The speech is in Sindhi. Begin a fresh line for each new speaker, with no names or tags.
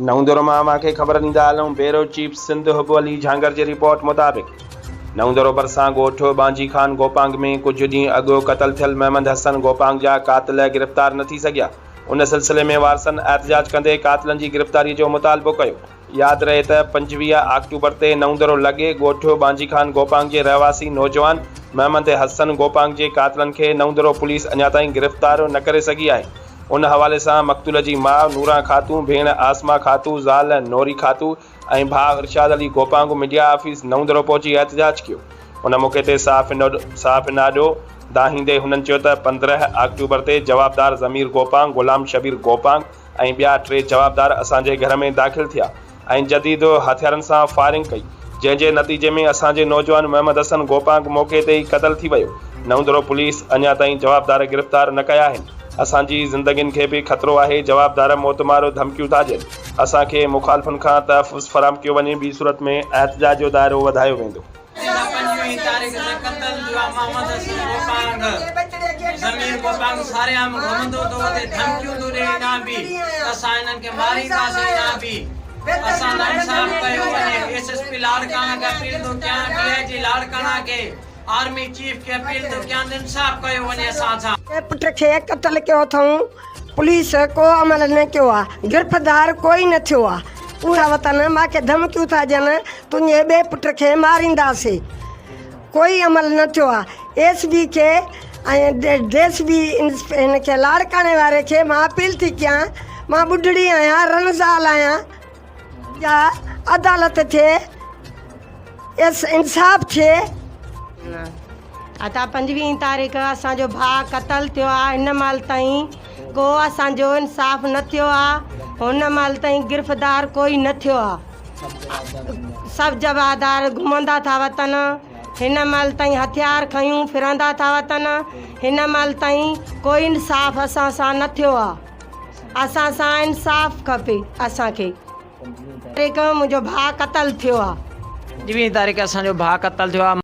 نئون ديرو مان اوهان کي خبر ڏيندا هلون بيورو چيف سنڌ حب علي جهانگر جي رپورٽ مطابق نئون ديرو ڀرسان ڳوٺ ٻانجي خان گوپانگ ۾ ڪجهه ڏينهن اڳ قتل ٿيل محمد حسن گوپانگ جا قاتل گرفتار نه ٿي سگهيا ان سلسلي ۾ وارثن احتجاج ڪندي قاتلن جي گرفتاري جو مطالبو ڪيو. ياد رهي ته 25 آڪٽوبر تي نئون ديرو لڳ ڳوٺ ٻانجي خان گوپانگ جي رهواسي نوجوان محمد حسن گوپانگ جي قاتلن کي نئون ديرو پوليس اڃا تائين گرفتار نه ڪري سگهي آهي. ان حوالي سان مقتول جي ماء نوران خاتون، ڀيڻ عاصمه خاتون، زال نوري خاتون ۽ ڀاء ارشاد علي گوپانگ ميڊيا آفيس نئون دڙو پهچي احتجاج ڪيو. ان موقعي تي صحافين آڏو دانهيندي هنن چيو ته 15 آڪٽوبر تي جوابدار ضمير گوپانگ، غلام شبير گوپانگ ۽ ٻيا ٽي جوابدار اسان جي گهر ۾ داخل ٿيا ۽ جديد هٿيارن سان فائرنگ ڪئي، جنهن جي نتيجي ۾ اسان جي نوجوان محمد حسن گوپانگ موقعي تي ئي قتل ٿي ويو، نئون دڙو پوليس اڃا تائين جوابدار گرفتار نه ڪيا آهن، اسان جي زندگين کي به خطرو آهي، جوابدار موتمار ڌمڪيون ٿا ڏين، اسان کي مخالفن کان تحفظ فراهم ڪيو وڃي، ٻي صورت ۾ احتجاج جو دائرو وڌايو ويندو.
جيڪا پنجويهين تاريخ تي قتل ٿيو آ محمد حسن گوپانگ ضمير گوپانگ ساريام گهمندو ٿو وتي ڌمڪيون ٿو ڏي اڃان به ته اسان هنن کي مارينداسين اڃان به اسان سان انصاف ڪيو وڃي ايس ايس پي لاڙڪاڻا کي اپيل ٿو ڪيان ڊي I جي لاڙڪاڻا کي آرمي چيف کي اپيل ٿو ڪيان ته انصاف ڪيو وڃي اسان سان.
پٽ کي قتل ڪيو اٿئون پوليس ڪو عمل نه ڪيو آ گرفتار ڪوئي نه ٿيو آ پورا وطن مان کي ڌمڪيون ٿا ڏين تنهنجي ٻئي پٽ کي مارينداسي ڪوئي عمل نه ٿيو آ ايس بي کي ۽ ڊي ايس بي هن کي لاڙڪاڻي واري کي مان اپيل ٿي ڪيان مان ٻڍڙي آهيان رن زال آهيان جا عدالت ٿئي ايس انصاف ٿئي.
ادا پنجويهين تاريخ اسان جو ڀاء قتل ٿيو آ هن مهل تائين ڪو اسان جو انصاف نه ٿيو آ هن مهل تائين گرفتار ڪوئي نه ٿيو آ سڀ جوابدار گهمندا ٿا وتن هن مهل تائين هٿيار کنيون ڦرندا ٿا وتن هن مهل تائين ڪوئي انصاف اسان سان نه ٿيو آ اسان سان انصاف کپي اسان کي. تاريخ منهنجو ڀاء قتل ٿيو آ.
پنجويهين تاريخ اسان جو ڀاء قتل ٿيو آ.